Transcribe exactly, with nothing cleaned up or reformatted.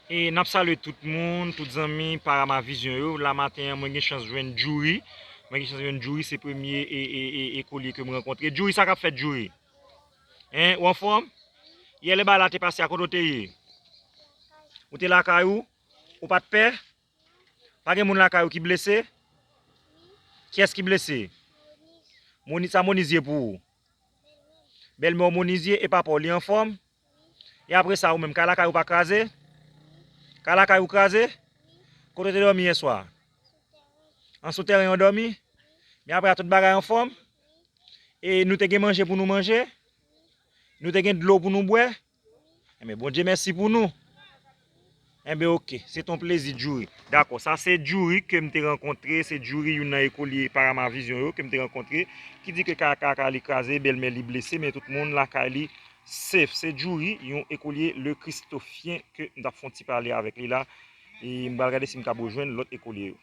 E n ap salye tout moun, tout zanmi Parama Vizyon yo. La maten an, mwen gen chans jwenn Djouri. Mwen gen chans jwenn Djouri, se premye e, e, e, ekolye ke m rankontre. Djouri, sa k ap fèt, Djouri? Hein, ou anfòm? Yè lè bagay la te pase a, kote w te ye? Ou te lakay ou? Ou pa t pè? Pa gen moun lakay ou ki blese? Kiyès ki blese? Moni, sa Moniz ye pou ou? Bèlmè w Moniz ye, e papa w li anfòm? E apre sa, ou menm, kay lakay ou pa kraze? Kay lakay ou kraze? Kote w te dòmi yè swa? An sou tèren w dòmi? Men apre a, tout bagay anfòm? E nou te gen manje pou nou manje? Nou te gen dlo pou nou bwè? Enben, Bondye mèsi pou nou. Enben, oke, se ton plezi, Djouri. Dakò, sa se Djouri ke m te rankontre, se Djouri, youn nan ekolye Parama Vizyon yo ke m te rankontre, ki di ke kaka li kraze, bèlmè li blese, men tout moun lakay li safe. Se Djouri, yon ekolye Le Christophien, ke m t ap fè yon ti pale avèk li la. E m pral gade si m kab rejwenn lòt ekolye yo.